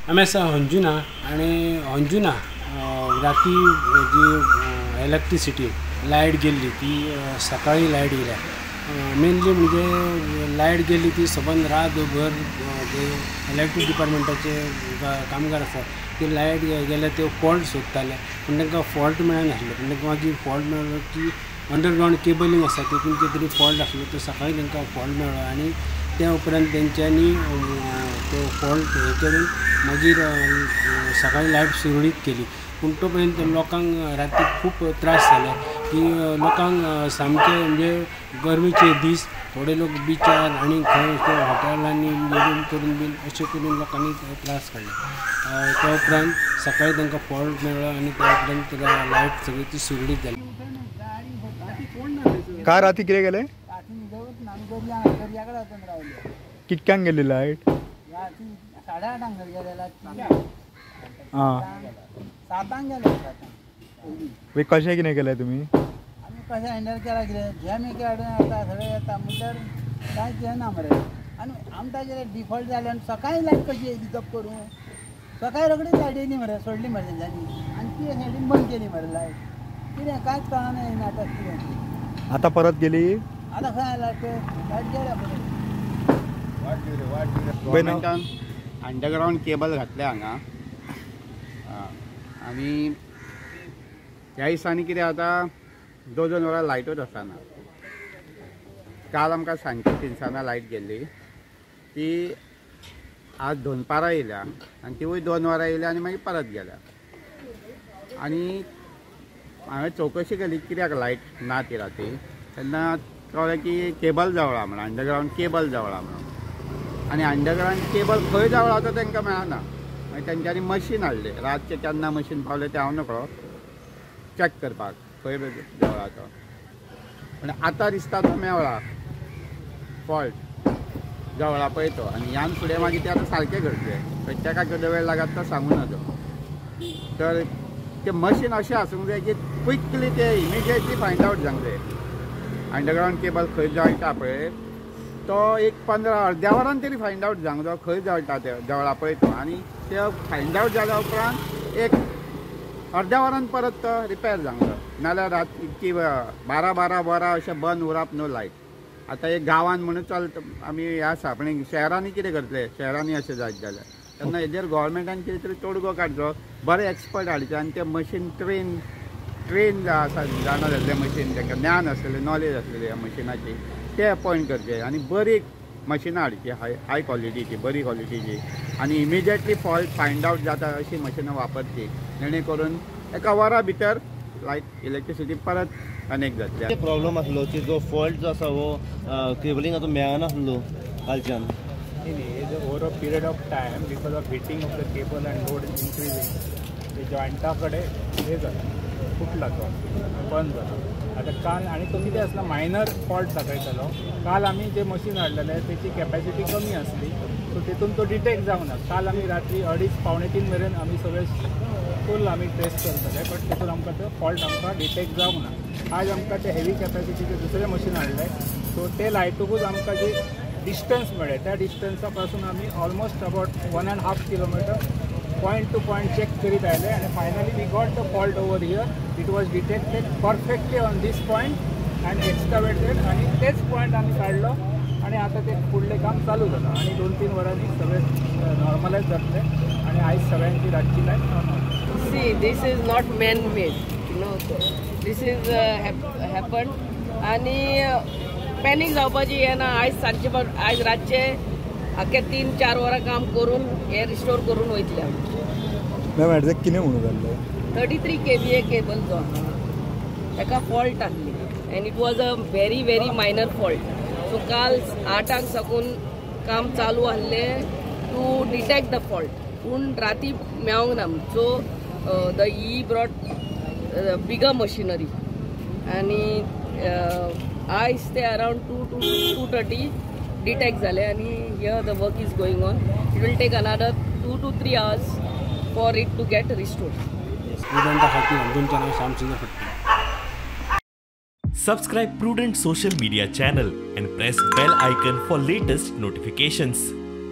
आमी आसा अंजुना आनी अंजुना राती जी इलेक्ट्रिसिटी लायट गेल्ली ती सकाळी लायट गेल्या. मेनली म्हणजे लायट गेल्ली ती सबंद रातभर जे इलेक्ट्रीक डिपार्टमेंटाचे कामगार आसात ते लायट गेल्या ते फॉल्ट सोदताले, पूण तांकां फॉल्ट मेळनासलो. पूण तांकां मागीर फॉल्ट मेळ्ळो की अंडरग्रावंड केबलींग आसा तितून कितें तरी फॉल्ट आसलो, तो सकाळी तांकां फॉल्ट मेळ्ळो आनी त्या उपरांत तेंच्यांनी तो फॉल्ट हें करून मागीर सकाळी लायट सुरळीत केली. पूण तो पर्यंत लोकांक राती खूब त्रास जाले की लोकांक सामके म्हणजे गरमेचे दीस, थोडे लोक बिचार आनी खंय हॉटेलांनी रूम करून बीन अशें करून लोकांनी त्रास काडले. त्या उपरांत सकाळी तांकां फॉल्ट मेळ्ळो आनी त्या उपरांत लायट सगळी ती सुरळीत जाली. का राती कितें केलें? कितक्यांक गेली लायट? 8:30 आं, 7 गेले. कशें कितें केलें तुमी? आमी कशें हँडल केलां कितें जॅम एक हाडून येता सगळें येता म्हणल्यार कांयच हें ना मरे. आनी आमकां कितें डिफॉल्ट जालें आनी सकाळीं लायट कशी येयली जप करून सकाळीं रोखडीच लायट येयली मरे, सोडली मरे तेंच्यांनी आनी ती सायडीन बंद केली मरे लायट. कितें कांयच कळना येना आतां कितें. आतां परत गेली? आतां खंय लायट लायट गेल्या परत. गव्हर्मेंटान अंडरग्रावंड केबल घातले हांगा आनी ह्या दिसांनी कितें जाता 2-2 वरां लायटूच आसना. काल आमकां सांजची 3 लायट गेल्ली, ती आज दनपारां येयल्या आनी तिवूय 2 वरां येयल्या आनी मागीर परत गेल्या. आनी हांवें चवकशी केली कित्याक लायट ना ती राती, तेन्ना कळ्ळें की केबल जवळा म्हणून, अंडरग्रावंड केबल जवळा म्हणून. आनी अंडरग्रावंड केबल खंय जवळा तो तांकां मेळना. मागीर तेंच्यांनी मशीन हाडलें, रातचें केन्ना मशीन पावलें तें हांव नकळो, चॅक करपाक खंय जवळा तो. पूण आतां दिसता तो मेवळा फॉल्ट जवळा पळय तो. आनी ह्यान फुडें मागीर तें आतां सारकें करचें, तेका केदो वेळ लागत तो सांगू नजो. तर तें मशीन अशें आसूंक जाय की क्विकली ते इमिजिएटली फायंड आवट जावंक जाय. अंडरग्रावंड केबल खंय जळटा पळय तो एक 15 अर्द्या वरान तरी फायंड आवट जावंक जाय खंय जळटा ते जवळा पळय तो. आनी ते फायंड आवट जाल्या उपरांत एक अर्द्या वरान परत तो रिपेर जावंक जाय, नाल्यार रात इतकी 12-12 वरां अशें बंद उरप न्हू लायट. आतां एक गांवान म्हणून चलता आमी हें आसा, पूण शहरांनी कितें करतले? शहरांनी अशें जायत जाल्यार तेन्ना हेजेर गव्हर्मेंटान कितें तरी तोडगो काडचो, बरे एक्सपर्ट हाडचे आनी ते मशीन ट्रेन आसा जाणा जाल्लें मशीन, तांकां ज्ञान आसलेलें, नॉलेज आसलेली ह्या मशिनाची, ते अपॉयंट करचे आनी बरी मशिनां हाडची, हाय क्वॉलिटीची, बरी क्वॉलिटीची आनी इमिजिएटली फॉल्ट फायंड आवट जाता अशी मशिनां वापरची, जेणे करून एका वरा भितर लायट इलेक्ट्रिसिटी परत कनेक्ट जातली. प्रॉब्लम आसलो की जो फॉल्ट जो आसा हो केबलिंगाचो मेळनासलो कालच्यान. Over a period of time because of heating of the cable and load increasing ते जॉयंटा कडेन हें जालें, फुटला तो, बंद जालो. आतां काल आनी तो कितें आसलो मायनर फॉल्ट दाखयतालो. काल आमी जे मशीन हाडलेलें तेची कॅपेसिटी कमी आसली, सो तितून तो डिटेक्ट जावंक ना. काल आमी रात्री 2:30 2:45 मेरेन आमी सगळे फूल आमी टेस्ट करताले, बट तितून आमकां तो फॉल्ट आमकां डिटेक्ट जावंक ना. आज आमकां ते हेवी कॅपेसिटीचे दुसरें मशीन हाडलें, सो ते लायतकूच आमकां जे डिस्टन्स मेळ्ळें त्या डिस्टन्सा पासून आमी almost about 1.5 kilometre point to point check करीत आयले आनी finally we got the fault over here. It was detected perfectly on this point and excavated आनी तेच पॉयंट आमी काडलो आनी आतां ते फुडलें काम चालू जालां आनी 2-3 वरांनी सगळें नॉर्मलायज जातलें आनी आयज सगळ्यांची रातची light normal. See, this is not man made, you know, this is happen. आनी पॅनीक जावपाची हें ना. आयज सांजचे आयज रातचे आख्खे 3-4 वरां काम करून हें रिस्टोर करून वयतले आमी. मॅम एडझॅक्ट कितें म्हणून जाल्लें? 33 kVA cable जो आहा ताका फॉल्ट आसली and it was a very very minor fault. So काल 8 साकून काम चालू आसलें टू डिटेक्ट the fault, पूण राती मेळोंक ना. So the E brought bigger machinery आनी आयज ते अरावंड 2 to 2:30 detect जाले आनी here the work is going on. It will take another 2 to 3 hours for it to get restored. प्रुडंटा खातीर अंजुनचें नांव श्याम सुंदर Phadte. Subscribe Prudent social media channel and press bell icon for latest notifications.